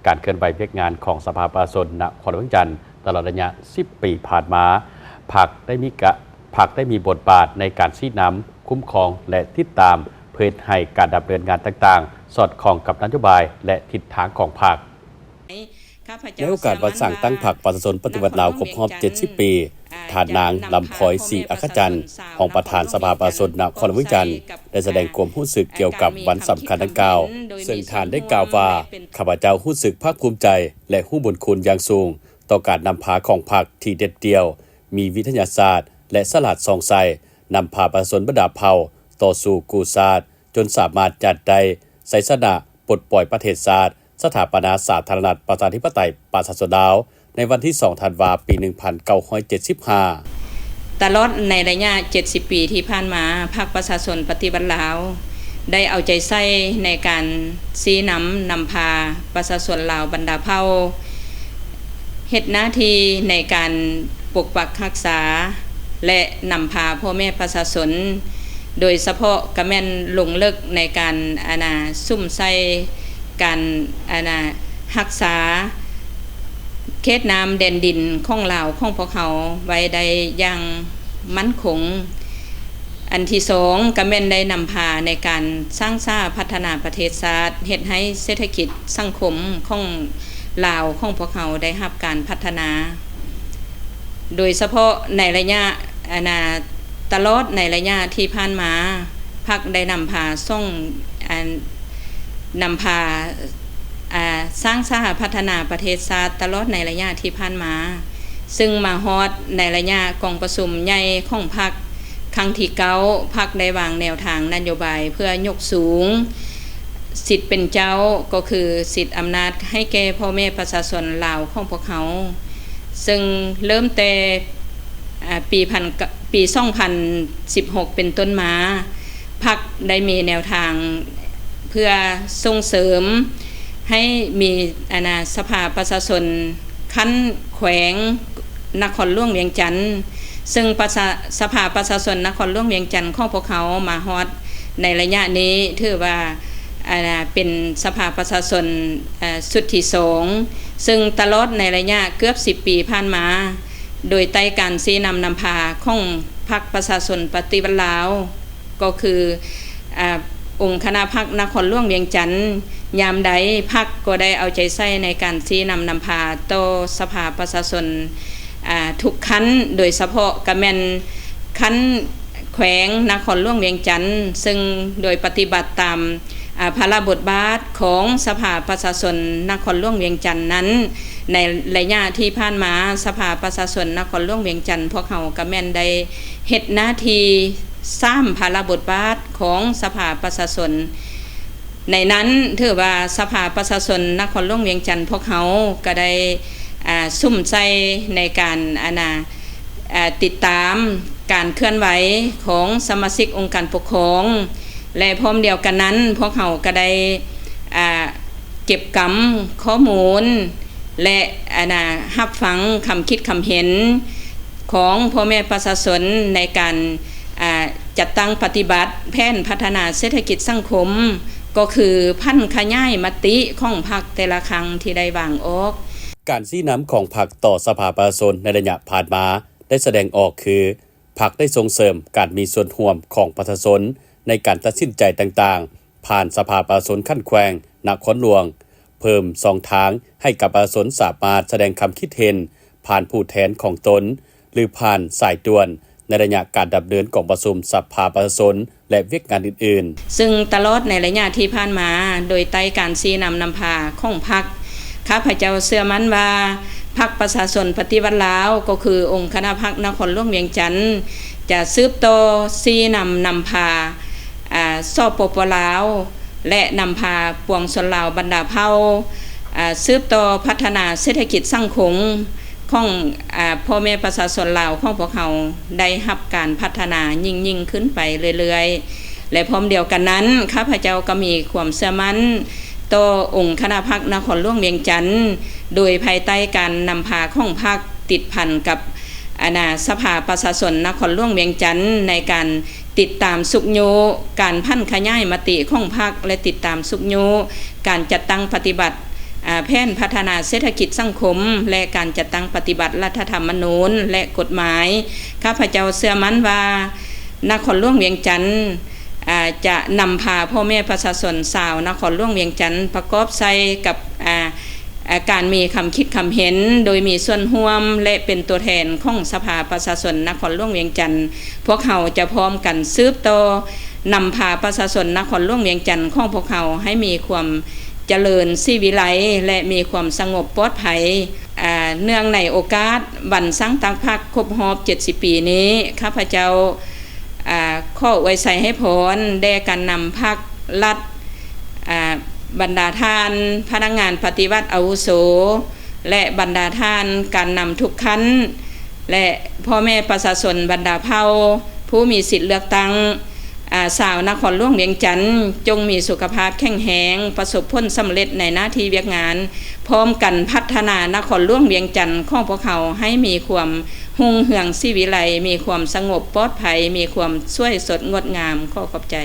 ການເຄື່ອນໄຫວວຽກງານຂອງສະພາປະຊາຊົນນະຄອນຫຼວງວຽງຈັນ ຕະຫຼອດໄລຍະສິບປີຜ່ານມາ, ພັກໄດ້ມີກະ ພັກໄດ້ມີບົດບາດໃນການຊີ້ນຳ, ຄຸ້ມຄອງ ແລະ ຕິດຕາມ ເພື່ອເຮັດໃຫ້ການດຳເນີນງານຕ່າງໆ ສອດຄ່ອງກັບນະໂຍບາຍ ແລະ ທິດທາງຂອງພັກ. ໃນໂອກາດວັນສ້າງຕັ້ງພັກປະຊາຊົນປະຕິວັດລາວຄົບຮອບເຈັດສິບປີ, ທ່ານນາງ ລຳພອຍ ສີອາຄະຈັນ ຮອງປະທານສະພາປະຊາຊົນນະຄອນຫຼວງວຽງຈັນ ໄດ້ສະແດງຄວາມຮູ້ສຶກກ່ຽວກັບວັນສຳຄັນດັ່ງກ່າວ, ເຊິ່ງທ່ານໄດ້ກ່າວວ່າ, ຂ້າພະເຈົ້າຮູ້ສຶກພາກພູມໃຈ ແລະ ຮູ້ບຸນຄຸນຢ່າງສູງຕໍ່ການນຳພາຂອງພັກທີ່ເດັດດ່ຽວ, ມີວິທະຍາສາດ ແລະ ສະຫຼາດສ່ອງໃສ, ນຳພາປະຊາຊົນບັນດາເຜົ່າຕໍ່ສູ້ກູ້ຊາດ, ຈົນສາມາດຈັດໄດ້ໄຊຊະນະ, ປົດປ່ອຍປະເທດຊາດ, ສະຖາປະນາສາທາລະນະລັດປະຊາທິປະໄຕປະຊາຊົນລາວ ໃນວັນທີສອງ ທັນວາ ປີໜຶ່ງພັນເກົ້າຮ້ອຍເຈັດສິບຫ້າ. ຕະຫຼອດໃນໄລຍະເຈັດສິບປີທີ່ຜ່ານມາ, ພັກປະຊາຊົນປະຕິວັດລາວ ໄດ້ເອົາໃຈໃສ່ໃນການຊີ້ນຳນຳພາປະຊາຊົນລາວບັນດາເຜົ່າ ເຮັດໜ້າທີ່ໃນການປົກປັກຮັກສາ ແລະ ນຳພາພໍ່ແມ່ປະຊາຊົນ, ໂດຍສະເພາະກະແມ່ນລົງເລິກໃນການ ອັນນ່າ ສຸມໃສ່ການ ອັນນ່າ ຮັກສາເຂດນ້ຳແດນດິນຂອງລາວຂອງພວກເຮົາໄວ້ໄດ້ຢ່າງໝັ້ນຄົງ. ອັນທີສອງ ກະແມ່ນໄດ້ນຳພາໃນການສ້າງສາພັດທະນາປະເທດຊາດ, ເຮັດໃຫ້ເສດຖະກິດສັງຄົມຂອງລາວຂອງພວກເຮົາໄດ້ຮັບການພັດທະນາ, ໂດຍສະເພາະໃນໄລຍະ ອັນນ່າ ຕະຫຼອດໃນໄລຍະທີ່ຜ່ານມາ, ພັກໄດ້ນຳພາສົ່ງ ອັນ ນຳພາ ອ່າ ສ້າງສາພັດທະນາປະເທດຊາດຕະຫຼອດໃນໄລຍະທີ່ຜ່ານມາ, ເຊິ່ງມາຮອດໃນໄລຍະກອງປະຊຸມໃຫຍ່ຂອງພັກຄັ້ງທີເກົ້າ, ພັກໄດ້ວາງແນວທາງນະໂຍບາຍເພື່ອຍົກສູງສິດເປັນເຈົ້າ, ກໍຄືສິດອຳນາດໃຫ້ແກ່ພໍ່ແມ່ປະຊາຊົນລາວຂອງພວກເຮົາ, ເຊິ່ງເລີ່ມແຕ່ ອ່າ ປີພັນ ປີສອງພັນສິບຫົກເປັນຕົ້ນມາ, ພັກໄດ້ມີແນວທາງເພື່ອສົ່ງເສີມໃຫ້ມີ ອັນນ່າ ສະພາປະຊາຊົນຂັ້ນແຂວງນະຄອນຫຼວງວຽງຈັນ, ເຊິ່ງປະຊາ ສະພາປະຊາຊົນນະຄອນຫຼວງວຽງຈັນຂອງພວກເຮົາມາຮອດໃນໄລຍະນີ້ ຖືວ່າ ອັນນ່າ ເປັນສະພາປະຊາຊົນ ເອີ່ ຊຸດທີສອງ, ເຊິ່ງຕະຫຼອດໃນໄລຍະເກືອບສິບປີຜ່ານມາ, ໂດຍໃຕ້ການຊີ້ນຳນຳພາຂອງພັກປະຊາຊົນປະຕິວັດລາວ, ກໍຄື ອາ ອົງຄະນະພັກນະຄອນຫຼວງວຽງຈັນ, ຍາມໃດພັກກໍໄດ້ເອົາໃຈໃສ່ໃນການຊີ້ນຳນຳພາຕໍ່ສະພາປະຊາຊົນ ອາ ທຸກຂັ້ນ, ໂດຍສະເພາະກະແມ່ນຂັ້ນແຂວງນະຄອນຫຼວງວຽງຈັນ, ເຊິ່ງໂດຍປະຕິບັດຕາມ ອາ ພາລະບົດບາດຂອງສະພາປະຊາຊົນນະຄອນຫຼວງວຽງຈັນນັ້ນ, ໃນໄລຍະທີ່ຜ່ານມາ ສະພາປະຊາຊົນນະຄອນຫຼວງວຽງຈັນ ພວກເຮົາກະແມ່ນໄດ້ເຮັດໜ້າທີ່ສາມພາລະບົດບາດຂອງສະພາປະຊາຊົນ. ໃນນັ້ນຖືວ່າສະພາປະຊາຊົນນະຄອນຫຼວງວຽງຈັນພວກເຮົາກະໄດ້ ອາ ສຸມໃສ່ໃນການ ອັນນ່າ ອາ ຕິດຕາມການເຄື່ອນໄຫວຂອງສະມາຊິກອົງການປົກຄອງ ແລະ ພ້ອມດຽວກັນນັ້ນ ພວກເຮົາກະໄດ້ ອາ ເກັບກຳຂໍ້ມູນ ແລະ ອັນນ່າ ຮັບຟັງຄຳຄິດຄຳເຫັນຂອງພໍ່ແມ່ປະຊາຊົນໃນການ ອາ ຈັດຕັ້ງປະຕິບັດແຜນພັດທະນາເສດຖະກິດສັງຄົມ, ກໍຄືຜັນຂະຫຍາຍມະຕິຂອງພັກແຕ່ລະຄັ້ງທີ່ໄດ້ວາງອອກ. ການຊີ້ນຳຂອງພັກຕໍ່ສະພາປະຊາຊົນໃນໄລຍະຜ່ານມາ ໄດ້ສະແດງອອກຄື ພັກໄດ້ສົ່ງເສີມການມີສ່ວນຮ່ວມຂອງປະຊາຊົນໃນການຕັດສິນໃຈຕ່າງໆ ຜ່ານສະພາປະຊາຊົນຂັ້ນແຂວງ, ນະຄອນຫຼວງ, ເພີ່ມຊ່ອງທາງໃຫ້ກັບປະຊາຊົນສາມາດສະແດງຄຳຄິດເຫັນຜ່ານຜູ້ແທນຂອງຕົນ ຫຼື ຜ່ານສາຍດ່ວນ ໃນໄລຍະການດຳເນີນກອງປະຊຸມສະພາປະຊາຊົນ ແລະ ວຽກງານອື່ນໆ. ເຊິ່ງຕະຫຼອດໃນໄລຍະທີ່ຜ່ານມາ, ໂດຍໃຕ້ການຊີ້ນຳນຳພາຂອງພັກ, ຂ້າພະເຈົ້າເຊື່ອໝັ້ນວ່າ ພັກປະຊາຊົນປະຕິວັດລາວ ກໍຄືອົງຄະນະພັກນະຄອນຫຼວງວຽງຈັນ ຈະສືບຕໍ່ຊີ້ນຳນຳພາ ອາ ສປປ ລາວ ແລະ ນຳພາປວງຊົນລາວບັນດາເຜົ່າ ອາ ສືບຕໍ່ພັດທະນາເສດຖະກິດສັງຄົມຂອງ ອາ ພໍ່ແມ່ປະຊາຊົນລາວຂອງພວກເຮົາ ໄດ້ຮັບການພັດທະນາຍິ່ງໆຂຶ້ນໄປເລື້ອຍໆ ແລະ ພ້ອມດຽວກັນນັ້ນ ຂ້າພະເຈົ້າກໍມີຄວາມເຊື່ອໝັ້ນຕໍ່ອົງຄະນະພັກນະຄອນຫຼວງວຽງຈັນ ໂດຍພາຍໃຕ້ການນຳພາຂອງພັກ ຕິດພັນກັບ ອັນນ່າ ສະພາປະຊາຊົນນະຄອນຫຼວງວຽງຈັນ ໃນການຕິດຕາມຊຸກຍູ້ການຜັນຂະຫຍາຍມະຕິຂອງພັກ ແລະ ຕິດຕາມຊຸກຍູ້ການຈັດຕັ້ງປະຕິບັດ ອາ ແຜນພັດທະນາເສດຖະກິດສັງຄົມ ແລະ ການຈັດຕັ້ງປະຕິບັດລັດຖະທຳມະນູນ ແລະ ກົດໝາຍ. ຂ້າພະເຈົ້າເຊື່ອໝັ້ນວ່າ ນະຄອນຫຼວງວຽງຈັນ ອາ ຈະນຳພາພໍ່ແມ່ປະຊາຊົນຊາວນະຄອນຫຼວງວຽງຈັນ ປະກອບໃສ່ກັບ ອາ ອາ ການມີຄຳຄິດຄຳເຫັນ ໂດຍມີສ່ວນຮ່ວມ ແລະ ເປັນຕົວແທນຂອງສະພາປະຊາຊົນນະຄອນຫຼວງວຽງຈັນ. ພວກເຮົາຈະພ້ອມກັນສືບຕໍ່ນຳພາປະຊາຊົນນະຄອນຫຼວງວຽງຈັນຂອງພວກເຮົາໃຫ້ມີຄວາມຈະເລີນສີວິໄລ ແລະ ມີຄວາມສະຫງົບປອດໄພ. ອາ ເນື່ອງໃນໂອກາດວັນສ້າງຕັ້ງພັກຄົບຮອບເຈັດສິບປີນີ້, ຂ້າພະເຈົ້າ ອາ ຂໍອວຍໄຊໃຫ້ພອນແດ່ການນຳພັກລັດ, ອາ ບັນດາທ່ານພະນັກງານປະຕິວັດອາວຸໂສ ແລະ ບັນດາທ່ານການນຳທຸກຂັ້ນ ແລະ ພໍ່ແມ່ປະຊາຊົນບັນດາເຜົ່າຜູ້ມີສິດເລືອກຕັ້ງ, ອາ ຊາວນະຄອນຫຼວງວຽງຈັນ ຈົ່ງມີສຸຂະພາບແຂງແຮງ, ປະສົບຜົນສຳເລັດໃນໜ້າທີ່ວຽກງານ, ພ້ອມກັນພັດທະນານະຄອນຫຼວງວຽງຈັນຂອງພວກເຮົາໃຫ້ມີຄວາມຮຸ່ງເຮືອງສີວິໄລ, ມີຄວາມສະຫງົບປອດໄພ, ມີຄວາມສວຍສົດງົດງາມ. ຂໍຂອບໃຈ.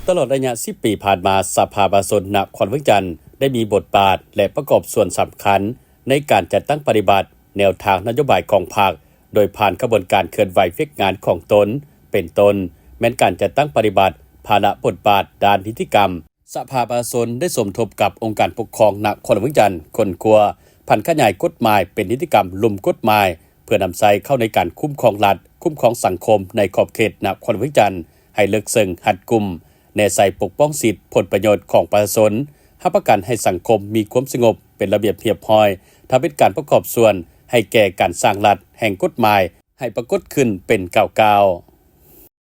ຕະຫຼອດໄລຍະສິບປີຜ່ານມາ, ສະພາປະຊາຊົນນະຄອນຫຼວງວຽງຈັນ ໄດ້ມີບົດບາດ ແລະ ປະກອບສ່ວນສຳຄັນໃນການຈັດຕັ້ງປະຕິບັດແນວທາງນະໂຍບາຍຂອງພັກ, ໂດຍຜ່ານຂະບວນການເຄື່ອນໄຫວວຽກງານຂອງຕົນ, ເປັນຕົ້ນ ແມ່ນການຈັດຕັ້ງປະຕິບັດພາລະບົດບາດດ້ານນິຕິກຳ. ສະພາປະຊາຊົນໄດ້ສົມທົບກັບອົງການປົກຄອງນະຄອນຫຼວງວຽງຈັນ ຄົ້ນຄວ້າ, ຜັນຂະຫຍາຍກົດໝາຍເປັນນິຕິກຳລຸ່ມກົດໝາຍ ເພື່ອນຳໃຊ້ເຂົ້າໃນການຄຸ້ມຄອງລັດ, ຄຸ້ມຄອງສັງຄົມໃນຂອບເຂດນະຄອນຫຼວງວຽງຈັນໃຫ້ເລິກເຊິ່ງ, ຮັດກຸມ, ແນໃສ່ປົກປ້ອງສິດຜົນປະໂຫຍດຂອງປະຊາຊົນ, ຮັບປະກັນໃຫ້ສັງຄົມມີຄວາມສະຫງົບ, ເປັນລະບຽບຮຽບຮ້ອຍ, ທຳເຮັດການປະກອບສ່ວນໃຫ້ແກ່ການສ້າງລັດແຫ່ງກົດໝາຍ ໃຫ້ປາກົດຂຶ້ນເປັນກ້າວໆ.